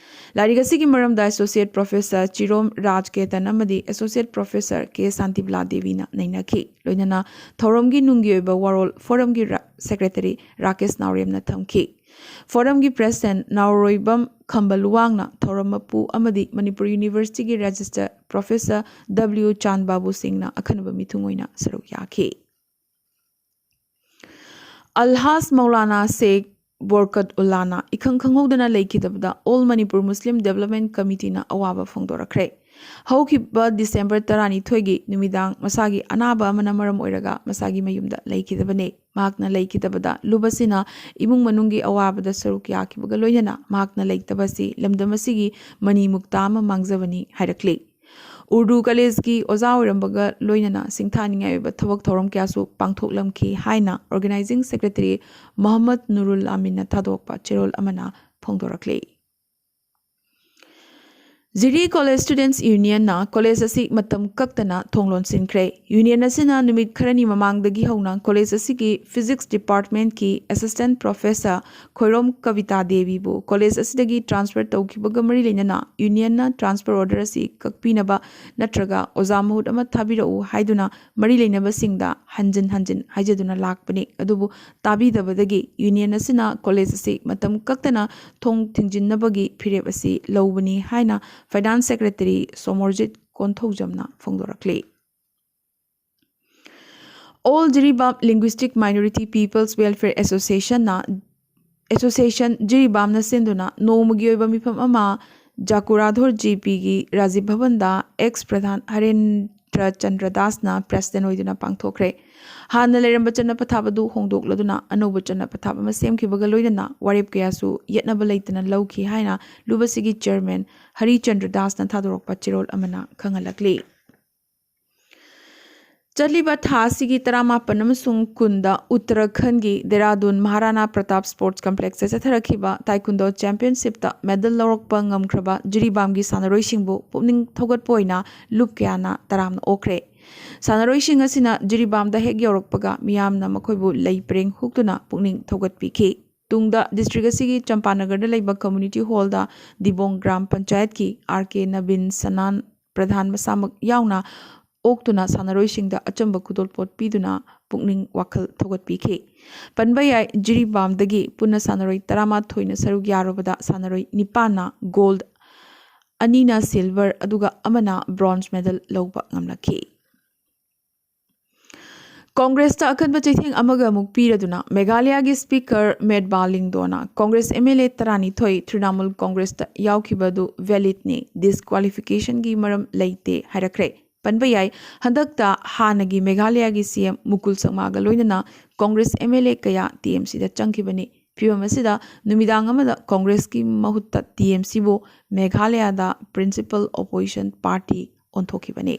ꯂꯥꯏꯔꯤꯛ ꯑꯁꯤꯒꯤ ꯃꯔꯝꯗ ꯑꯦꯁꯣꯁꯤꯌꯦꯠ ꯄ꯭ꯔꯣꯐꯦꯁꯔ ꯆꯤꯔꯣꯝ ꯔꯥꯖ ꯀꯦꯇꯟ ꯑꯃꯗꯤ ꯑꯦꯁꯣꯁꯤꯌꯦꯠ ꯄ꯭ꯔꯣꯐꯦꯁꯔ ꯀꯦ ꯁꯥꯟꯇꯤꯕꯂꯥ ꯗꯦꯕꯤꯅ ꯅꯩꯅꯈꯤ꯫ ꯂꯣꯏꯅꯅ ꯊꯧꯔꯝꯒꯤ ꯅꯨꯡꯒꯤ ꯑꯣꯏꯕ ꯋꯥꯔꯣꯜ ꯐꯣꯔꯝꯒꯤ ꯔ-, ꯁꯦꯀ꯭ꯔꯦꯇꯔꯤ ꯔꯥꯀꯦꯁ ꯅꯥꯎꯔꯦꯝꯅ ꯊꯝꯈꯤ꯫ ꯐꯣꯔꯝꯒꯤ ꯄ꯭ꯔꯦꯁꯤꯗꯦꯟꯠ ꯅꯥꯎꯔꯣꯏꯕꯝ ꯈꯝꯕ ꯂꯨꯋꯥꯡꯅ ꯊꯧꯔꯝ ꯃꯄꯨ ꯑꯃꯗꯤ ꯃꯅꯤꯄꯨꯔ ꯌꯨꯅꯤꯚꯔꯁꯤꯇꯤꯒꯤ ꯔꯦꯖꯤꯁꯇꯔ ꯄ꯭ꯔꯣꯐꯦꯁꯔ ꯗꯕ꯭ꯂꯤꯎ ꯆꯥꯟ ꯕꯥꯕꯨ ꯁꯤꯡꯅ ꯑꯈꯟꯅꯕ ꯃꯤꯊꯨꯡ ꯑꯣꯏꯅ ꯁꯔꯨꯛ ꯌꯥꯈꯤ꯫ ꯑꯜꯍꯥꯖ ꯃꯧꯂꯥꯅꯥ ꯁꯦꯈ ꯕꯣꯔꯀꯠ ꯎꯜꯂꯥꯅ ꯏꯈꯪ ꯈꯪꯍꯧꯗꯅ ꯂꯩꯈꯤꯗꯕꯗ ꯑꯣꯜ ꯃꯅꯤꯄꯨꯔ ꯃꯨꯁꯂꯤꯝ ꯗꯦꯕꯂꯞꯃꯦꯟꯠ ꯀꯃꯤꯇꯤꯅ ꯑꯋꯥꯕ ꯐꯣꯡꯗꯣꯔꯛꯈ꯭ꯔꯦ꯫ ꯍꯧꯈꯤꯕ ꯗꯤꯁꯦꯝꯕꯔ ꯇꯔꯥꯅꯤꯊꯣꯏꯒꯤ ꯅꯨꯃꯤꯗꯥꯡ ꯃꯁꯥꯒꯤ ꯑꯅꯥꯕ ꯑꯃꯅ ꯃꯔꯝ ꯑꯣꯏꯔꯒ ꯃꯁꯥꯒꯤ ꯃꯌꯨꯝꯗ ꯂꯩꯈꯤꯗꯕꯅꯤ꯫ ꯃꯍꯥꯛꯅ ꯂꯩꯈꯤꯗꯕꯗ ꯂꯨꯞ ꯑꯁꯤꯅ ꯏꯃꯨꯡ ꯃꯅꯨꯡꯒꯤ ꯑꯋꯥꯕꯗ ꯁꯔꯨꯛ ꯌꯥꯈꯤꯕꯒ ꯂꯣꯏꯅꯅ ꯃꯍꯥꯛꯅ ꯂꯩꯇꯕ ꯑꯁꯤ ꯂꯝꯗꯝ ꯑꯁꯤꯒꯤ ꯃꯅꯤ ꯃꯨꯛꯇꯥ ꯑꯃ ꯃꯥꯡꯖꯕꯅꯤ ꯍꯥꯏꯔꯛꯂꯤ꯫ ꯎꯔꯗꯨ ꯀꯂꯦꯖꯀꯤ ꯑꯣꯖꯥ ꯑꯣꯏꯔꯝꯕꯒ ꯂꯣꯏꯅꯅ ꯁꯤꯡꯊꯥꯅꯤꯡꯉꯥꯏ ꯑꯣꯏꯕ ꯊꯕꯛ ꯊꯧꯔꯝ ꯀꯌꯥꯁꯨ ꯄꯥꯡꯊꯣꯛꯂꯝꯈꯤ ꯍꯥꯏꯅ ꯑꯣꯔꯒꯅꯥꯏꯖꯤꯡ ꯁꯦꯀ꯭ꯔꯦꯇꯔꯤ ꯃꯣꯍꯝꯃꯗ ꯅꯨꯔꯨꯜ ꯑꯃꯤꯟꯅ ꯊꯥꯗꯣꯛꯄ ꯆꯦꯔꯣꯜ ꯑꯃꯅ ꯐꯣꯡꯗꯣꯔꯛꯂꯤ꯫ ꯖꯤꯔꯤ ꯀꯣꯂꯦꯖ ꯁ꯭ꯇꯨꯗꯦꯟꯠꯁ ꯌꯨꯅꯤꯌꯟꯅ ꯀꯣꯂꯦꯖ ꯑꯁꯤ ꯃꯇꯝ ꯀꯛꯇꯅ ꯊꯣꯡ ꯂꯣꯟꯁꯤꯟꯈ꯭ꯔꯦ꯫ ꯌꯨꯅꯤꯌꯟ ꯑꯁꯤꯅ ꯅꯨꯃꯤꯠ ꯈꯔꯅꯤ ꯃꯃꯥꯡꯗꯒꯤ ꯍꯧꯅ ꯀꯣꯂꯦꯖ ꯑꯁꯤꯒꯤ ꯐꯤꯖꯤꯛꯁ ꯗꯤꯄꯥꯔꯠꯃꯦꯟꯠꯀꯤ ꯑꯦꯁꯤꯁꯇꯦꯟꯠ ꯄ꯭ꯔꯣꯐꯦꯁꯔ ꯈꯣꯏꯔꯣꯝ ꯀꯕꯤꯇꯥ ꯗꯦꯕꯤꯕꯨ ꯀꯣꯂꯦꯖ ꯑꯁꯤꯗꯒꯤ ꯇ꯭ꯔꯥꯟꯁꯐꯔ ꯇꯧꯈꯤꯕꯒ ꯃꯔꯤ ꯂꯩꯅꯅ ꯌꯨꯅꯤꯌꯟꯅ ꯇ꯭ꯔꯥꯟꯁꯐꯔ ꯑꯣꯔꯗꯔ ꯑꯁꯤ ꯀꯛꯄꯤꯅꯕ ꯅꯠꯇ꯭ꯔꯒ ꯑꯣꯖꯥ ꯃꯍꯨꯠ ꯑꯃ ꯊꯥꯕꯤꯔꯛꯎ ꯍꯥꯏꯗꯨꯅ ꯃꯔꯤ ꯂꯩꯅꯕꯁꯤꯡꯗ ꯍꯟꯖꯤꯟ ꯍꯟꯖꯤꯟ ꯍꯥꯏꯖꯗꯨꯅ ꯂꯥꯛꯄꯅꯤ꯫ ꯑꯗꯨꯕꯨ ꯇꯥꯕꯤꯗꯕꯗꯒꯤ ꯌꯨꯅꯤꯌꯟ ꯑꯁꯤꯅ ꯀꯣꯂꯦꯖ ꯑꯁꯤ ꯃꯇꯝ ꯀꯛꯇꯅ ꯊꯣꯡ ꯊꯤꯡꯖꯤꯟꯅꯕꯒꯤ ꯐꯤꯔꯦꯞ ꯑꯁꯤ ꯂꯧꯕꯅꯤ ꯍꯥꯏꯅ ꯐꯥꯏꯅꯥꯟꯁ ꯁꯦꯀ꯭ꯔꯦꯇꯔꯤ ꯁꯣꯃꯣꯔꯖꯤꯠ ꯀꯣꯟꯊꯧꯖꯝꯅ ꯐꯣꯡꯗꯣꯔꯛꯂꯤ꯫ All Jiribam Linguistic Minority People's Welfare Associationꯅ, Association ꯖꯤꯔꯤꯕꯥꯝꯅ ꯁꯤꯟꯗꯨꯅ ꯅꯣꯡꯃꯒꯤ ꯑꯣꯏꯕ ꯃꯤꯐꯝ ꯑꯃ ꯖꯥꯀꯨꯔꯥꯙꯣꯔ ꯖꯤꯄꯤꯒꯤ ꯔꯥꯖꯤꯕ ꯚꯕꯟꯗ ꯑꯦꯛꯁ ꯄ꯭ꯔꯙꯥꯟ ꯍꯔꯦꯟꯗ꯭ꯔ ꯆꯟꯗ꯭ꯔ ꯗꯥꯁꯅ ꯄ꯭ꯔꯦꯁꯤꯗꯦꯟꯠ ꯑꯣꯏꯗꯨꯅ ꯄꯥꯡꯊꯣꯛꯈ꯭ꯔꯦ꯫ ꯍꯥꯟꯅ ꯂꯩꯔꯝꯕ ꯆꯠꯅ ꯄꯊꯥꯞ ꯑꯗꯨ ꯍꯣꯡꯗꯣꯛꯂꯗꯨꯅ ꯑꯅꯧꯕ ꯆꯠꯅ ꯄꯊꯥꯞ ꯑꯃ ꯁꯦꯝꯈꯤꯕꯒ ꯂꯣꯏꯅꯅ ꯋꯥꯔꯦꯞ ꯀꯌꯥꯁꯨ ꯌꯦꯠꯅꯕ ꯂꯩꯇꯅ ꯂꯧꯈꯤ ꯍꯥꯏꯅ ꯂꯨꯕꯁꯤꯒꯤ ꯆꯦꯌꯔꯃꯦꯟ ꯍꯔꯤꯆꯟꯗ꯭ꯔ ꯗꯥꯁꯅ ꯊꯥꯗꯣꯔꯛꯄ ꯆꯦꯔꯣꯜ ꯑꯃꯅ ꯈꯪꯍꯜꯂꯛꯂꯤ꯫ ꯆꯠꯂꯤꯕ ꯊꯥ ꯑꯁꯤꯒꯤ ꯇꯔꯥꯃꯥꯄꯟ ꯑꯃꯁꯨꯡ ꯀꯨꯟꯗ ꯎꯠꯇꯔꯥꯈꯟꯗꯒꯤ Dehradun ꯃꯍꯥꯔꯥꯅꯥ Pratap sports ꯀꯝꯄ꯭ꯂꯦꯛꯁꯇ ꯆꯠꯊꯔꯛꯈꯤꯕ taekwondo ꯆꯦꯝꯄꯤꯌꯟꯁꯤꯞꯇ medal ꯂꯧꯔꯛꯄ ꯉꯝꯈ꯭ꯔꯕ ꯖꯤꯔꯤꯕꯥꯝꯒꯤ ꯁꯥꯟꯅꯔꯣꯏꯁꯤꯡꯕꯨ ꯄꯨꯛꯅꯤꯡ ꯊꯧꯒꯠꯄ ꯑꯣꯏꯅ ꯂꯨꯞ ꯀꯌꯥꯅ ꯇꯔꯥꯝꯅ ꯑꯣꯛꯈ꯭ꯔꯦ꯫ ꯁꯥꯟꯅꯔꯣꯏꯁꯤꯡ ꯑꯁꯤꯅ ꯖꯤꯔꯤꯕꯥꯝꯗ ꯍꯦꯛ ꯌꯧꯔꯛꯄꯒ ꯃꯤꯌꯥꯝꯅ ꯃꯈꯣꯏꯕꯨ ꯂꯩ ꯄꯔꯦꯡ ꯍꯨꯛꯇꯨꯅ ꯄꯨꯛꯅꯤꯡ ꯊꯧꯒꯠꯄꯤꯈꯤ꯫ ꯇꯨꯡꯗ ꯗꯤꯁꯇ꯭ꯔꯤꯛ ꯑꯁꯤꯒꯤ ꯆꯝꯄꯥꯅꯒꯔꯗ ꯂꯩꯕ ꯀꯝꯃ꯭ꯌꯨꯅꯤꯇꯤ ꯍꯣꯜꯗ ꯗꯤꯕꯣꯡ ꯒ꯭ꯔꯥꯝ ꯄꯟꯆꯥꯌꯠꯀꯤ ꯑꯥꯔ ꯀꯦ ꯅꯕꯤꯟ ꯁꯅꯥꯟ ꯄ꯭ꯔꯙꯥꯟ ꯃꯁꯥꯃꯛ ꯌꯥꯎꯅ ꯑꯣꯛꯇꯨꯅ ꯁꯥꯟꯅꯔꯣꯏꯁꯤꯡꯗ ꯑꯆꯝꯕ ꯈꯨꯗꯣꯜꯄꯣꯠ ꯄꯤꯗꯨꯅ ꯄꯨꯛꯅꯤꯡ ꯋꯥꯈꯜ ꯊꯧꯒꯠꯄꯤꯈꯤ꯫ ꯄꯟꯕ ꯌꯥꯏ, ꯖꯤꯔꯤꯕꯥꯝꯗꯒꯤ ꯄꯨꯟꯅ ꯁꯥꯟꯅꯔꯣꯏ ꯇꯔꯥꯃꯥꯊꯣꯏꯅ ꯁꯔꯨꯛ ꯌꯥꯔꯨꯕꯗ ꯁꯥꯟꯅꯔꯣꯏ ꯅꯤꯄꯥꯟꯅ ꯒꯣꯜꯗ, ꯑꯅꯤꯅ ꯁꯤꯜꯚꯔ, ꯑꯗꯨꯒ ꯑꯃꯅ ꯕ꯭ꯔꯣꯟꯖ ꯃꯦꯗꯜ ꯂꯧꯕ ꯉꯝꯂꯛꯈꯤ꯫ ꯀꯣꯡꯒ꯭ꯔꯦꯁꯇ ꯑꯀꯟꯕ ꯆꯩꯊꯦꯡ ꯑꯃꯒ ꯑꯃꯨꯛ ꯄꯤꯔꯗꯨꯅ ꯃꯦꯘꯥꯂꯌꯥꯒꯤ ꯁ꯭ꯄꯤꯀꯔ ꯃꯦꯠꯕꯥ ꯂꯤꯡꯗꯣꯅ ꯀꯣꯡꯒ꯭ꯔꯦꯁ ꯑꯦꯝ ꯑꯦꯜ ꯑꯦ ꯇꯔꯥꯅꯤꯊꯣꯏ ꯇ꯭ꯔꯤꯅꯥꯃꯨꯜ ꯀꯣꯡꯒ꯭ꯔꯦꯁꯇ ꯌꯥꯎꯈꯤꯕ ꯑꯗꯨ ꯚꯦꯂꯤꯗꯅꯤ, ꯗꯤꯁꯀ꯭ꯋꯥꯂꯤꯐꯤꯀꯦꯁꯟꯒꯤ ꯃꯔꯝ ꯂꯩꯇꯦ ꯍꯥꯏꯔꯛꯈ꯭ꯔꯦ꯫ ꯄꯟꯕ ꯌꯥꯏ, ꯍꯟꯗꯛꯇ ꯍꯥꯟꯅꯒꯤ ꯃꯦꯘꯥꯂꯌꯥꯒꯤ ꯁꯤ ꯑꯦꯝ ꯃꯨꯀꯨꯜ ꯁꯪꯃꯥꯒ ꯂꯣꯏꯅꯅ ꯀꯣꯡꯒ꯭ꯔꯦꯁ ꯑꯦꯝ ꯑꯦꯜ ꯑꯦ ꯀꯌꯥ ꯇꯤ ꯑꯦꯝ ꯁꯤꯗ ꯆꯪꯈꯤꯕꯅꯤ꯫ ꯐꯤꯕꯝ ꯑꯁꯤꯗ ꯅꯨꯃꯤꯗꯥꯡ ꯑꯃꯗ ꯀꯣꯡꯒ꯭ꯔꯦꯁꯀꯤ ꯃꯍꯨꯠꯇ ꯇꯤ ꯑꯦꯝ ꯁꯤꯕꯨ ꯃꯦꯘꯥꯂꯌꯥꯗ ꯄ꯭ꯔꯤꯟꯁꯤꯄꯜ ꯑꯣꯄꯣꯖꯤꯁꯟ ꯄꯥꯔꯇꯤ ꯑꯣꯟꯊꯣꯛꯈꯤꯕꯅꯤ꯫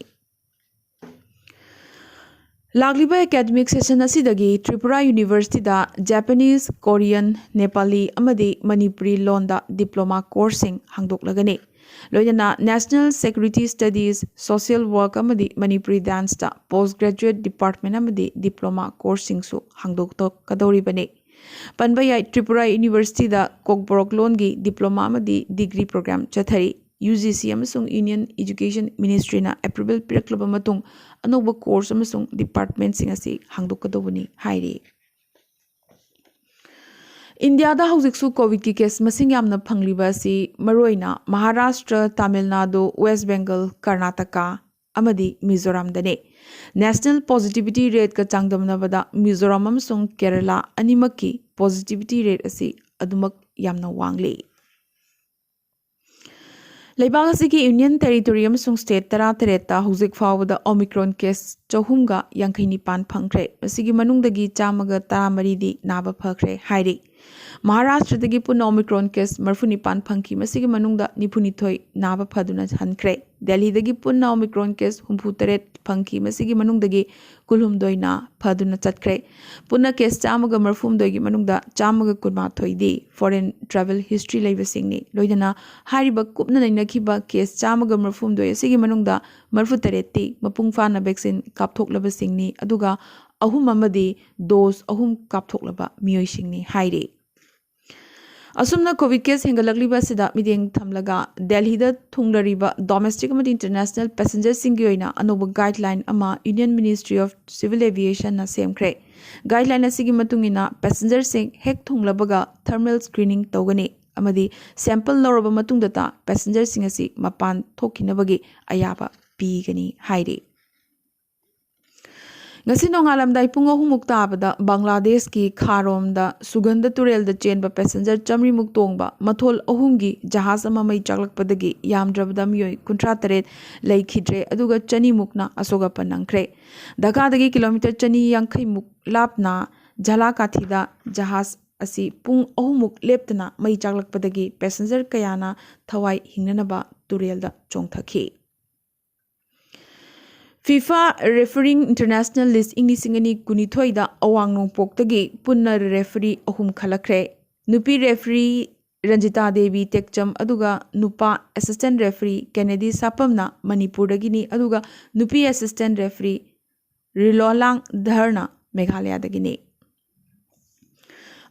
ꯂꯥꯛꯂꯤꯕ ꯑꯦꯀꯥꯗꯃꯤꯛ ꯁꯦꯁꯟ ꯑꯁꯤꯗꯒꯤ ꯇ꯭ꯔꯤꯄꯨꯔꯥ ꯌꯨꯅꯤꯚꯔꯁꯤꯇꯤꯗ ꯖꯄꯥꯅꯤꯁ, ꯀꯣꯔꯤꯌꯟ, ꯅꯦꯄꯥꯂꯤ ꯑꯃꯗꯤ ꯃꯅꯤꯄꯨꯔꯤ ꯂꯣꯟꯗ ꯗꯤꯄ꯭ꯂꯣꯃꯥ ꯀꯣꯔꯁꯁꯤꯡ ꯍꯥꯡꯗꯣꯛꯂꯒꯅꯤ꯫ ꯂꯣꯏꯅꯅ National Security Studies, Social Work ꯑꯃꯗꯤ Manipuri Danceꯇ Post Graduate Department ꯑꯃꯗꯤ Diploma courseꯁꯤꯡꯁꯨ ꯍꯥꯡꯗꯣꯛꯀꯗꯧꯔꯤꯕꯅꯤ꯫ ꯄꯟꯕ ꯌꯥꯏ, ꯇ꯭ꯔꯤꯄꯨꯔꯥ Universityꯗ ꯀꯣꯛꯕꯣꯔꯣꯛ ꯂꯣꯟꯒꯤ Diploma ꯑꯃꯗꯤ Degree Program ꯆꯠꯊꯔꯤ꯫ UGC ꯑꯃꯁꯨꯡ Union Education Ministryꯅ approval ꯄꯤꯔꯛꯂꯕ ꯃꯇꯨꯡ ꯑꯅꯧꯕ course ꯑꯃꯁꯨꯡ departmentꯁꯤꯡ ꯑꯁꯤ ꯍꯥꯡꯗꯣꯛꯀꯗꯧꯕꯅꯤ ꯍꯥꯏꯔꯤ꯫ ꯏꯟꯗꯤꯌꯥꯗ ꯍꯧꯖꯤꯛꯁꯨ ꯀꯣꯚꯤꯗꯀꯤ case ꯃꯁꯤꯡ ꯌꯥꯝꯅ ꯐꯪꯂꯤꯕ ꯑꯁꯤ ꯃꯔꯨꯑꯣꯏꯅ ꯃꯍꯥꯔꯥꯁꯇ꯭ꯔ, ꯇꯥꯃꯤꯜ ꯅꯥꯗꯨ, ꯋꯦꯁ ꯕꯦꯡꯒꯜ, ꯀꯔꯅꯥꯇꯀꯥ ꯑꯃꯗꯤ ꯃꯤꯖꯣꯔꯥꯝꯗꯅꯤ꯫ National positivity rateꯀ ꯆꯥꯡꯗꯝꯅꯕꯗ ꯃꯤꯖꯣꯔꯥꯝ ꯑꯃꯁꯨꯡ ꯀꯦꯔꯂꯥ ꯑꯅꯤꯃꯛꯀꯤ positivity rate ꯑꯁꯤ ꯑꯗꯨꯃꯛ ꯌꯥꯝꯅ ꯋꯥꯡꯂꯤ꯫ ꯂꯩꯕꯥꯛ ꯑꯁꯤꯒꯤ Union Territory ꯑꯃꯁꯨꯡ state ꯇꯔꯥꯇꯔꯦꯠꯇ ꯍꯧꯖꯤꯛ ꯐꯥꯎꯕꯗ Omicron case ꯆꯍꯨꯝꯒ ꯌꯥꯡꯈꯩ ꯅꯤꯄꯥꯟ ꯐꯪꯈ꯭ꯔꯦ꯫ ꯃꯁꯤꯒꯤ ꯃꯅꯨꯡꯗꯒꯤ ꯆꯥꯝꯃꯒ ꯇꯔꯥꯃꯔꯤꯗꯤ ꯅꯥꯕ ꯐꯈ꯭ꯔꯦ ꯍꯥꯏꯔꯤ꯫ ꯃꯍꯥꯔꯥꯁꯇ꯭ꯔꯗꯒꯤ ꯄꯨꯟꯅ Omicron case ꯃꯔꯤꯐꯨ ꯅꯤꯄꯥꯟ ꯐꯪꯈꯤ꯫ ꯃꯁꯤꯒꯤ ꯃꯅꯨꯡꯗ ꯅꯤꯐꯨꯅꯤꯊꯣꯏ ꯅꯥꯕ ꯐꯗꯨꯅ ꯍꯟꯈ꯭ꯔꯦ꯫ ꯗꯦꯜꯍꯤꯗꯒꯤ ꯄꯨꯟꯅ Omicron case ꯍꯨꯝꯐꯨꯇꯔꯦꯠ ꯐꯪꯈꯤ꯫ ꯃꯁꯤꯒꯤ ꯃꯅꯨꯡꯗꯒꯤ ꯀꯨꯟꯍꯨꯝꯗꯣꯏꯅ ꯐꯗꯨꯅ ꯆꯠꯈ꯭ꯔꯦ꯫ ꯄꯨꯟꯅ case ꯆꯥꯝꯃꯒ ꯃꯔꯤꯐꯨꯍꯨꯝꯗꯣꯏꯒꯤ ꯃꯅꯨꯡꯗ ꯆꯥꯝꯃꯒ ꯀꯨꯟꯃꯥꯊꯣꯏꯗꯤ foreign travel history ꯂꯩꯕꯁꯤꯡꯅꯤ꯫ ꯂꯣꯏꯅꯅ ꯍꯥꯏꯔꯤꯕ ꯀꯨꯞꯅ ꯅꯩꯅꯈꯤꯕ case ꯆꯥꯝꯃꯒ ꯃꯔꯤꯐꯨꯍꯨꯝꯗꯣꯏ ꯑꯁꯤꯒꯤ ꯃꯅꯨꯡꯗ ꯃꯔꯤꯐꯨꯇꯔꯦꯠꯇꯤ ꯃꯄꯨꯡ ꯐꯥꯅ vaccine ꯀꯥꯞꯊꯣꯛꯂꯕꯁꯤꯡꯅꯤ, ꯑꯗꯨꯒ ꯑꯍꯨꯝ ꯑꯃꯗꯤ dose ꯑꯍꯨꯝ ꯀꯥꯞꯊꯣꯛꯂꯕ ꯃꯤꯑꯣꯏꯁꯤꯡꯅꯤ ꯍꯥꯏꯔꯤ꯫ ꯑꯁꯨꯝꯅ ꯀꯣꯚꯤꯗ case ꯍꯦꯟꯒꯠꯂꯛꯂꯤꯕ ꯑꯁꯤꯗ ꯃꯤꯠꯌꯦꯡ ꯊꯝꯂꯒ ꯗꯦꯜꯍꯤꯗ ꯊꯨꯡꯂꯔꯤꯕ domestic ꯑꯃꯗꯤ international passengerꯁꯤꯡꯒꯤ ꯑꯣꯏꯅ ꯑꯅꯧꯕ guideline ꯑꯃ Union Ministry of Civil Aviationꯅ ꯁꯦꯝꯈ꯭ꯔꯦ꯫ Guideline ꯑꯁꯤꯒꯤ ꯃꯇꯨꯡ ꯏꯟꯅ passengerꯁꯤꯡ ꯍꯦꯛ ꯊꯨꯡꯂꯕꯒ thermal screening ꯇꯧꯒꯅꯤ ꯑꯃꯗꯤ sample ꯂꯧꯔꯕ ꯃꯇꯨꯡꯗꯇ passengerꯁꯤꯡ ꯑꯁꯤ ꯃꯄꯥꯟ ꯊꯣꯛꯈꯤꯅꯕꯒꯤ ꯑꯌꯥꯕ ꯄꯤꯒꯅꯤ ꯍꯥꯏꯔꯤ꯫ ꯉꯁꯤ ꯅꯣꯡꯉꯥꯜꯂꯝꯗꯥꯏ ꯄꯨꯡ ꯑꯍꯨꯝꯃꯨꯛ ꯇꯥꯕꯗ ꯕꯪꯒ꯭ꯂꯥꯗꯦꯁꯀꯤ ꯈꯥꯔꯣꯝꯗ ꯁꯨꯒꯟꯙ ꯇꯨꯔꯦꯜꯗ ꯆꯦꯟꯕ passenger ꯆꯥꯃꯔꯤꯃꯨꯛ ꯇꯣꯡꯕ ꯃꯊꯣꯜ ꯑꯍꯨꯝꯒꯤ ꯖꯍꯥꯖ ꯑꯃ ꯃꯩ ꯆꯥꯛꯂꯛꯄꯗꯒꯤ ꯌꯥꯝꯗ꯭ꯔꯕꯗ ꯃꯤꯑꯣꯏ ꯀꯨꯟꯊ꯭ꯔꯥ ꯇꯔꯦꯠ ꯂꯩꯈꯤꯗ꯭ꯔꯦ, ꯑꯗꯨꯒ ꯆꯅꯤꯃꯨꯛꯅ ꯑꯁꯣꯛ ꯑꯄꯟ ꯅꯪꯈ꯭ꯔꯦ꯫ ꯙꯥꯀꯥꯗꯒꯤ ꯀꯤꯂꯣꯃꯤꯇꯔ ꯆꯅꯤ ꯌꯥꯡꯈꯩꯃꯨꯛ ꯂꯥꯞꯅ ꯖꯂꯥꯀꯥꯊꯤꯗ ꯖꯍꯥꯖ ꯑꯁꯤ ꯄꯨꯡ ꯑꯍꯨꯝꯃꯨꯛ ꯂꯦꯞꯇꯅ ꯃꯩ ꯆꯥꯛꯂꯛꯄꯗꯒꯤ passenger ꯀꯌꯥꯅ ꯊꯋꯥꯏ ꯍꯤꯡꯅꯅꯕ ꯇꯨꯔꯦꯜꯗ ꯆꯣꯡꯊꯈꯤ꯫ FIFA Refereeing International List ꯏꯪ ꯂꯤꯁꯤꯡ ꯑꯅꯤ ꯀꯨꯟꯅꯤꯊꯣꯏꯗ ꯑꯋꯥꯡ ꯅꯣꯡꯄꯣꯛꯇꯒꯤ ꯄꯨꯟꯅ referee ꯑꯍꯨꯝ ꯈꯜꯂꯛꯈ꯭ꯔꯦ꯫ ꯅꯨꯄꯤ referee ꯔꯟꯖꯤꯇꯥ ꯗꯦꯕꯤ ꯇꯦꯛꯆꯝ ꯑꯗꯨꯒ ꯅꯨꯄꯥ assistant referee ꯀꯦꯅꯦꯗꯤ ꯁꯥꯄꯝꯅ ꯃꯅꯤꯄꯨꯔꯗꯒꯤꯅꯤ, ꯑꯗꯨꯒ ꯅꯨꯄꯤ assistant referee ꯔꯤꯂꯣꯂꯥꯡ ꯙꯔꯅ ꯃꯦꯘꯥꯂꯌꯥꯗꯒꯤꯅꯤ꯫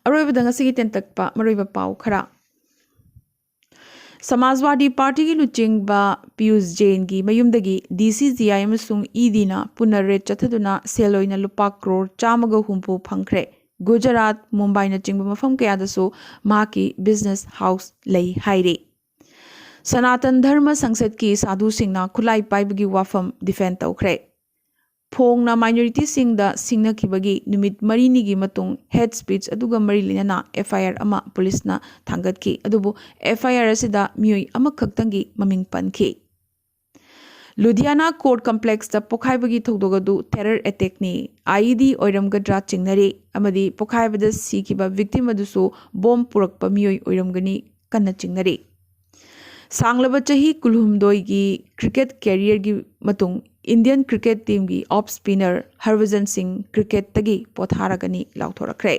ꯑꯔꯣꯏꯕꯗ ꯉꯁꯤꯒꯤ ꯇꯦꯟꯇꯛꯄ ꯃꯔꯨꯑꯣꯏꯕ ꯄꯥꯎ ꯈꯔ꯫ ꯁꯃꯥꯖꯋꯥꯗꯤ ꯄꯥꯔꯇꯤꯒꯤ ꯂꯨꯆꯤꯡꯕ ꯄꯤꯌꯨꯁ ꯖꯦꯟꯒꯤ ꯃꯌꯨꯝꯗꯒꯤ ꯗꯤ ꯁꯤ ꯖꯤ ꯑꯥꯏ ꯑꯃꯁꯨꯡ ꯏ ꯗꯤꯅ ꯄꯨꯟꯅ ꯔꯦꯗ ꯆꯠꯊꯗꯨꯅ ꯁꯦꯜ ꯑꯣꯏꯅ ꯂꯨꯄꯥ ꯀ꯭ꯔꯣꯔ ꯆꯥꯝꯃꯒ ꯍꯨꯝꯐꯨ ꯐꯪꯈ꯭ꯔꯦ꯫ ꯒꯨꯖꯔꯥꯠ, ꯃꯨꯝꯕꯥꯏꯅꯆꯤꯡꯕ ꯃꯐꯝ ꯀꯌꯥꯗꯁꯨ ꯃꯍꯥꯛꯀꯤ ꯕꯤꯖꯤꯅꯦꯁ ꯍꯥꯎꯁ ꯂꯩ ꯍꯥꯏꯔꯤ꯫ ꯁꯅꯥꯇꯟ ꯙꯔꯃ ꯁꯪꯁꯠꯀꯤ ꯁꯥꯙꯨꯁꯤꯡꯅ ꯈꯨꯠꯂꯥꯏ ꯄꯥꯏꯕꯒꯤ ꯋꯥꯐꯝ ꯗꯤꯐꯦꯟ ꯇꯧꯈ꯭ꯔꯦ꯫ ꯐꯣꯡꯅ ꯃꯥꯏꯅꯣꯔꯤꯇꯤꯁꯤꯡꯗ ꯁꯤꯡꯅꯈꯤꯕꯒꯤ ꯅꯨꯃꯤꯠ ꯃꯔꯤꯅꯤꯒꯤ ꯃꯇꯨꯡ ꯍꯦꯠ ꯁ꯭ꯄꯤꯆ ꯑꯗꯨꯒ ꯃꯔꯤ ꯂꯩꯅꯅ ꯑꯦꯐ ꯑꯥꯏ ꯑꯥꯔ ꯑꯃ ꯄꯨꯂꯤꯁꯅ ꯊꯥꯡꯒꯠꯈꯤ, ꯑꯗꯨꯕꯨ ꯑꯦꯐ ꯑꯥꯏ ꯑꯥꯔ ꯑꯁꯤꯗ ꯃꯤꯑꯣꯏ ꯑꯃꯈꯛꯇꯪꯒꯤ ꯃꯃꯤꯡ ꯄꯟꯈꯤ꯫ ꯂꯨꯙꯤꯌꯥꯅꯥ ꯀꯣꯔꯠ ꯀꯝꯄ꯭ꯂꯦꯛꯁꯇ ꯄꯣꯈꯥꯏꯕꯒꯤ ꯊꯧꯗꯣꯛ ꯑꯗꯨ ꯇꯦꯔꯔ ꯑꯦꯇꯦꯛꯅꯤ, ꯑꯥꯏ ꯏ ꯗꯤ ꯑꯣꯏꯔꯝꯒꯗ꯭ꯔꯥ ꯆꯤꯡꯅꯔꯤ, ꯑꯃꯗꯤ ꯄꯣꯈꯥꯏꯕꯗ ꯁꯤꯈꯤꯕ ꯚꯤꯛꯇꯤꯝ ꯑꯗꯨꯁꯨ ꯕꯣꯝ ꯄꯨꯔꯛꯄ ꯃꯤꯑꯣꯏ ꯑꯣꯏꯔꯝꯒꯅꯤ ꯀꯟꯅ ꯆꯤꯡꯅꯔꯤ꯫ ꯁꯥꯡꯂꯕ ꯆꯍꯤ ꯀꯨꯟꯍꯨꯝꯗꯣꯏꯒꯤ ꯀ꯭ꯔꯤꯀꯦꯠ ꯀꯦꯔꯤꯌꯔꯒꯤ ꯃꯇꯨꯡ ꯏꯟꯗꯤꯌꯟ ꯀ꯭ꯔꯤꯀꯦꯠ ꯇꯤꯝꯒꯤ ꯑꯣꯐ ꯁ꯭ꯄꯤꯅꯔ ꯍꯔꯚꯖꯟ ꯁꯤꯡ ꯀ꯭ꯔꯤꯀꯦꯠꯇꯒꯤ ꯄꯣꯊꯥꯔꯒꯅꯤ ꯂꯥꯎꯊꯣꯔꯛꯈ꯭ꯔꯦ꯫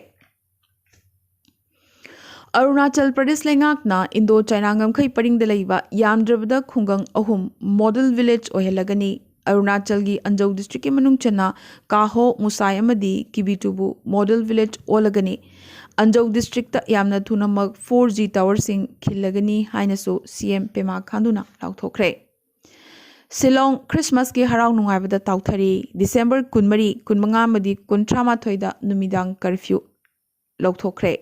ꯑꯔꯨꯅꯥꯆꯜ ꯄ꯭ꯔꯗꯦꯁ ꯂꯩꯉꯥꯛꯅ ꯏꯟꯗꯣ ꯆꯥꯏꯅꯥ ꯉꯝꯈꯩ ꯄꯔꯤꯡꯗ ꯂꯩꯕ ꯌꯥꯝꯗ꯭ꯔꯕꯗ ꯈꯨꯡꯒꯪ ꯑꯍꯨꯝ ꯃꯣꯗꯦꯜ ꯚꯤꯂꯦꯖ ꯑꯣꯏꯍꯜꯂꯒꯅꯤ꯫ ꯑꯔꯨꯅꯥꯆꯜꯒꯤ ꯑꯟꯖꯧ ꯗꯤꯁꯇ꯭ꯔꯤꯛꯀꯤ ꯃꯅꯨꯡ ꯆꯟꯅ ꯀꯥꯍꯣ, ꯃꯨꯁꯥꯏ ꯑꯃꯗꯤ ꯀꯤꯕꯤꯇꯨꯕꯨ ꯃꯣꯗꯦꯜ ꯚꯤꯂꯦꯖ ꯑꯣꯜꯂꯒꯅꯤ꯫ ꯑꯟꯖꯧ ꯗꯤꯁꯇ꯭ꯔꯤꯛꯇ ꯌꯥꯝꯅ ꯊꯨꯅꯃꯛ ꯐꯣꯔ ꯖꯤ ꯇꯥꯋꯔꯁꯤꯡ ꯈꯤꯜꯂꯒꯅꯤ ꯍꯥꯏꯅꯁꯨ ꯁꯤ ꯑꯦꯝ ꯄꯦꯃꯥ ꯈꯥꯟꯗꯨꯅ ꯂꯥꯎꯊꯣꯛꯈ꯭ꯔꯦ꯫ ꯁꯤꯂꯣꯡ ꯈ꯭ꯔꯤꯁꯃꯥꯁꯀꯤ ꯍꯔꯥꯎ ꯅꯨꯡꯉꯥꯏꯕꯗ ꯇꯥꯎꯊꯔꯤ꯫ ꯗꯤꯁꯦꯝꯕꯔ ꯀꯨꯟꯃꯔꯤ, ꯀꯨꯟꯃꯉꯥ ꯑꯃꯗꯤ ꯀꯨꯟꯊ꯭ꯔꯥ ꯃꯥꯊꯣꯏꯗ ꯅꯨꯃꯤꯗꯥꯡ ꯀꯔꯐ꯭ꯌꯨ ꯂꯧꯊꯣꯛꯈ꯭ꯔꯦ꯫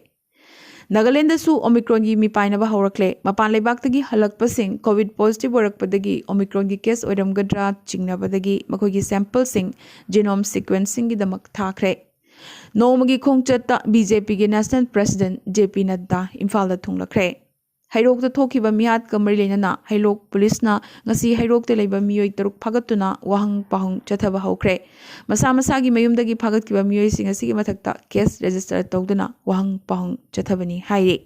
ꯅꯥꯒꯥꯂꯦꯟꯗꯁꯨ ꯑꯣꯃꯤꯀ꯭ꯔꯣꯟꯒꯤ ꯃꯤꯄꯥꯏꯅꯕ ꯍꯧꯔꯛꯂꯦ꯫ ꯃꯄꯥꯟ ꯂꯩꯕꯥꯛꯇꯒꯤ ꯍꯜꯂꯛꯄꯁꯤꯡ ꯀꯣꯚꯤꯗ ꯄꯣꯖꯤꯇꯤꯚ ꯑꯣꯏꯔꯛꯄꯗꯒꯤ ꯑꯣꯃꯤꯀ꯭ꯔꯣꯟꯒꯤ ꯀꯦꯁ ꯑꯣꯏꯔꯝꯒꯗ꯭ꯔꯥ ꯆꯤꯡꯅꯕꯗꯒꯤ ꯃꯈꯣꯏꯒꯤ ꯁꯦꯝꯄꯜꯁꯤꯡ ꯖꯤꯅꯣꯝ ꯁꯤꯀ꯭ꯋꯦꯟꯁꯤꯡꯒꯤꯗꯃꯛ ꯊꯥꯈ꯭ꯔꯦ꯫ ꯅꯣꯡꯃꯒꯤ ꯈꯣꯡꯆꯠꯇ ꯕꯤ ꯖꯦ ꯄꯤꯒꯤ ꯅꯦꯁꯅꯦꯜ ꯄ꯭ꯔꯦꯁꯤꯗꯦꯟꯠ ꯖꯦ ꯄꯤ ꯅꯗ꯭ꯗꯥ ꯏꯝꯐꯥꯜꯗ ꯊꯨꯡꯂꯛꯈ꯭ꯔꯦ꯫ ꯍꯩꯔꯣꯛꯇ ꯊꯣꯛꯈꯤꯕ ꯃꯤꯍꯥꯠꯀ ꯃꯔꯤ ꯂꯩꯅꯅ ꯍꯩꯔꯣꯛ ꯄꯨꯂꯤꯁꯅ ꯉꯁꯤ ꯍꯩꯔꯣꯛꯇ ꯂꯩꯕ ꯃꯤꯑꯣꯏ ꯇꯔꯨꯛ ꯐꯥꯒꯠꯇꯨꯅ ꯋꯥꯍꯪ ꯄꯥꯎꯍꯪ ꯆꯠꯊꯕ ꯍꯧꯈ꯭ꯔꯦ꯫ ꯃꯁꯥ ꯃꯁꯥꯒꯤ ꯃꯌꯨꯝꯗꯒꯤ ꯐꯥꯒꯠꯈꯤꯕ ꯃꯤꯑꯣꯏꯁꯤꯡ ꯑꯁꯤꯒꯤ ꯃꯊꯛꯇ ꯀꯦꯁ ꯔꯦꯖꯤꯁꯇꯔ ꯇꯧꯗꯨꯅ ꯋꯥꯍꯪ ꯄꯥꯎꯍꯪ ꯆꯠꯊꯕꯅꯤ ꯍꯥꯏꯔꯤ꯫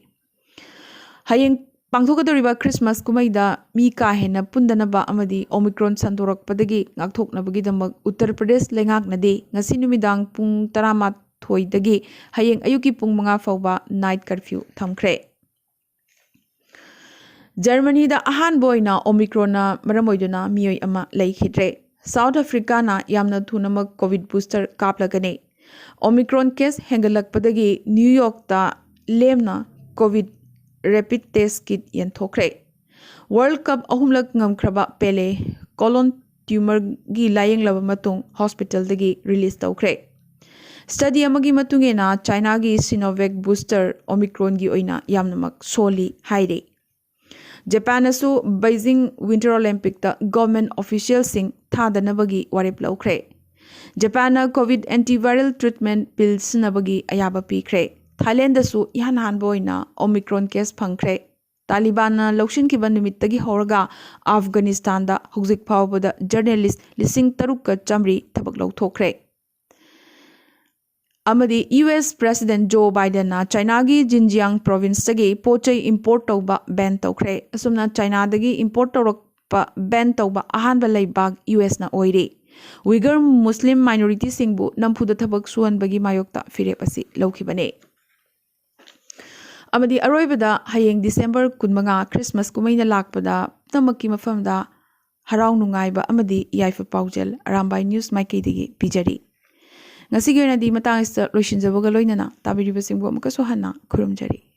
ꯍꯌꯦꯡ ꯄꯥꯡꯊꯣꯛꯀꯗꯧꯔꯤꯕ ꯈ꯭ꯔꯤꯁꯃꯥꯁ ꯀꯨꯝꯍꯩꯗ ꯃꯤ ꯀꯥ ꯍꯦꯟꯅ ꯄꯨꯟꯗꯅꯕ ꯑꯃꯗꯤ ꯑꯣꯃꯤꯀ꯭ꯔꯣꯟ ꯁꯟꯗꯣꯔꯛꯄꯗꯒꯤ ꯉꯥꯛꯊꯣꯛꯅꯕꯒꯤꯗꯃꯛ ꯎꯠꯇꯔ ꯄ꯭ꯔꯗꯦꯁ ꯂꯩꯉꯥꯛꯅꯗꯤ ꯉꯁꯤ ꯅꯨꯃꯤꯗꯥꯡ ꯄꯨꯡ ꯇꯔꯥꯃꯥꯊꯣꯏꯗꯒꯤ ꯍꯌꯦꯡ ꯑꯌꯨꯛꯀꯤ ꯄꯨꯡ ꯃꯉꯥ ꯐꯥꯎꯕ ꯅꯥꯏꯠ ꯀꯔꯐ꯭ꯌꯨ ꯊꯝꯈ꯭ꯔꯦ꯫ ꯖꯔꯃꯅꯤꯗ ꯑꯍꯥꯟꯕ ꯑꯣꯏꯅ ꯑꯣꯃꯤꯀ꯭ꯔꯣꯟꯅ ꯃꯔꯝ ꯑꯣꯏꯗꯨꯅ ꯃꯤꯑꯣꯏ ꯑꯃ ꯂꯩꯈꯤꯗ꯭ꯔꯦ꯫ ꯁꯥꯎꯠ ꯑꯐ꯭ꯔꯤꯀꯥꯅ ꯌꯥꯝꯅ ꯊꯨꯅꯃꯛ ꯀꯣꯚꯤꯗ ꯕꯨꯁꯇꯔ ꯀꯥꯞꯂꯒꯅꯤ꯫ ꯑꯣꯃꯤꯀ꯭ꯔꯣꯟ ꯀꯦꯁ ꯍꯦꯟꯒꯠꯂꯛꯄꯗꯒꯤ ꯅ꯭ꯌꯨ ꯌꯣꯔꯛꯇ ꯂꯦꯝꯅ ꯀꯣꯚꯤꯗ ꯔꯦꯄꯤꯗ ꯇꯦꯁ ꯀꯤꯠ ꯌꯦꯟꯊꯣꯛꯈ꯭ꯔꯦ꯫ ꯋꯥꯔꯜꯗ ꯀꯞ ꯑꯍꯨꯝꯂꯛ ꯉꯝꯈ꯭ꯔꯕ ꯄꯦꯂꯦ ꯀꯣꯂꯣꯟ ꯇ꯭ꯌꯨꯃꯔꯒꯤ ꯂꯥꯌꯦꯡꯂꯕ ꯃꯇꯨꯡ ꯍꯣꯁꯄꯤꯇꯥꯜꯗꯒꯤ ꯔꯤꯂꯤꯖ ꯇꯧꯈ꯭ꯔꯦ꯫ ꯁ꯭ꯇꯗꯤ ꯑꯃꯒꯤ ꯃꯇꯨꯡ ꯏꯟꯅ ꯆꯥꯏꯅꯥꯒꯤ ꯁꯤꯅꯣꯚꯦꯛ ꯕꯨꯁꯇꯔ ꯑꯣꯃꯤꯀ꯭ꯔꯣꯟꯒꯤ ꯑꯣꯏꯅ ꯌꯥꯝꯅꯃꯛ ꯁꯣꯜꯂꯤ ꯍꯥꯏꯔꯤ꯫ ꯖꯄꯥꯟꯅꯁꯨ ꯕꯩꯖꯤꯡ ꯋꯤꯟꯇꯔ ꯑꯣꯂꯦꯝꯄꯤꯛꯇ ꯒꯚꯔꯟꯃꯦꯟꯠ ꯑꯣꯐꯤꯁꯤꯌꯦꯜꯁꯤꯡ ꯊꯥꯗꯅꯕꯒꯤ ꯋꯥꯔꯦꯞ ꯂꯧꯈ꯭ꯔꯦ꯫ ꯖꯄꯥꯟꯅ ꯀꯣꯚꯤꯗ ꯑꯦꯟꯇꯤꯚꯥꯏꯔꯦꯜ ꯇ꯭ꯔꯤꯠꯃꯦꯟꯠ ꯄꯤꯜ ꯁꯤꯖꯤꯟꯅꯕꯒꯤ ꯑꯌꯥꯕ ꯄꯤꯈ꯭ꯔꯦ꯫ ꯊꯥꯏꯂꯦꯟꯗꯁꯨ ꯏꯍꯥꯟ ꯍꯥꯟꯕ ꯑꯣꯏꯅ ꯑꯣꯃꯤꯀ꯭ꯔꯣꯟ ꯀꯦꯁ ꯐꯪꯈ꯭ꯔꯦ꯫ ꯇꯥꯂꯤꯕꯥꯟꯅ ꯂꯧꯁꯤꯟꯈꯤꯕ ꯅꯨꯃꯤꯠꯇꯒꯤ ꯍꯧꯔꯒ ꯑꯐꯒꯥꯅꯤꯁꯇꯥꯟꯗ ꯍꯧꯖꯤꯛ ꯐꯥꯎꯕꯗ ꯖꯔꯅꯦꯂꯤꯁ ꯂꯤꯁꯤꯡ ꯇꯔꯨꯛꯀ ꯆꯥꯃꯔꯤ ꯊꯕꯛ ꯂꯧꯊꯣꯛꯈ꯭ꯔꯦ꯫ ꯑꯃꯗꯤ ꯌꯨ ꯑꯦꯁ ꯄ꯭ꯔꯦꯁꯤꯗꯦꯟꯠ ꯖꯣ ꯕꯥꯏꯗꯦꯟꯅ ꯆꯥꯏꯅꯥꯒꯤ ꯖꯤꯟꯖꯤꯌꯥꯡ ꯄ꯭ꯔꯣꯚꯤꯟꯁꯇꯒꯤ ꯄꯣꯠ ꯆꯩ ꯏꯝꯄꯣꯔꯠ ꯇꯧꯕ ꯕꯦꯟ ꯇꯧꯈ꯭ꯔꯦ꯫ ꯑꯁꯨꯝꯅ ꯆꯥꯏꯅꯥꯗꯒꯤ ꯏꯝꯄꯣꯔꯠ ꯇꯧꯔꯛꯄ ꯕꯦꯟ ꯇꯧꯕ ꯑꯍꯥꯟꯕ ꯂꯩꯕꯥꯛ ꯌꯨ ꯑꯦꯁꯅ ꯑꯣꯏꯔꯤ꯫ ꯎꯏꯒꯔ ꯃꯨꯁꯂꯤꯝ ꯃꯥꯏꯅꯣꯔꯤꯇꯤꯁꯤꯡꯕꯨ ꯅꯝꯐꯨꯗ ꯊꯕꯛ ꯁꯨꯍꯟꯕꯒꯤ ꯃꯥꯌꯣꯛꯇ ꯐꯤꯔꯦꯞ ꯑꯁꯤ ꯂꯧꯈꯤꯕꯅꯤ꯫ ꯑꯃꯗꯤ ꯑꯔꯣꯏꯕꯗ ꯍꯌꯦꯡ ꯗꯤꯁꯦꯝꯕꯔ ꯀꯨꯟꯃꯉꯥ ꯈ꯭ꯔꯤꯁꯃꯥꯁ ꯀꯨꯝꯍꯩꯅ ꯂꯥꯛꯄꯗ ꯄꯨꯝꯅꯃꯛꯀꯤ ꯃꯐꯝꯗ ꯍꯔꯥꯎ ꯅꯨꯡꯉꯥꯏꯕ ꯑꯃꯗꯤ ꯌꯥꯏꯐ ꯄꯥꯎꯖꯦꯜ ꯑꯔꯥꯝꯕꯥꯏ ꯅ꯭ꯌꯨꯁ ꯃꯥꯏꯀꯩꯗꯒꯤ ꯄꯤꯖꯔꯤ꯫ ꯉꯁꯤꯒꯤ ꯑꯣꯏꯅꯗꯤ ꯃꯇꯥꯡ ꯑꯁꯤꯗ ꯂꯣꯏꯁꯤꯟꯖꯕꯒ ꯂꯣꯏꯅꯅ ꯇꯥꯕꯤꯔꯤꯕꯁꯤꯡꯕꯨ ꯑꯃꯨꯛꯀꯁꯨ ꯍꯟꯅ ꯈꯨꯔꯨꯝꯖꯔꯤ꯫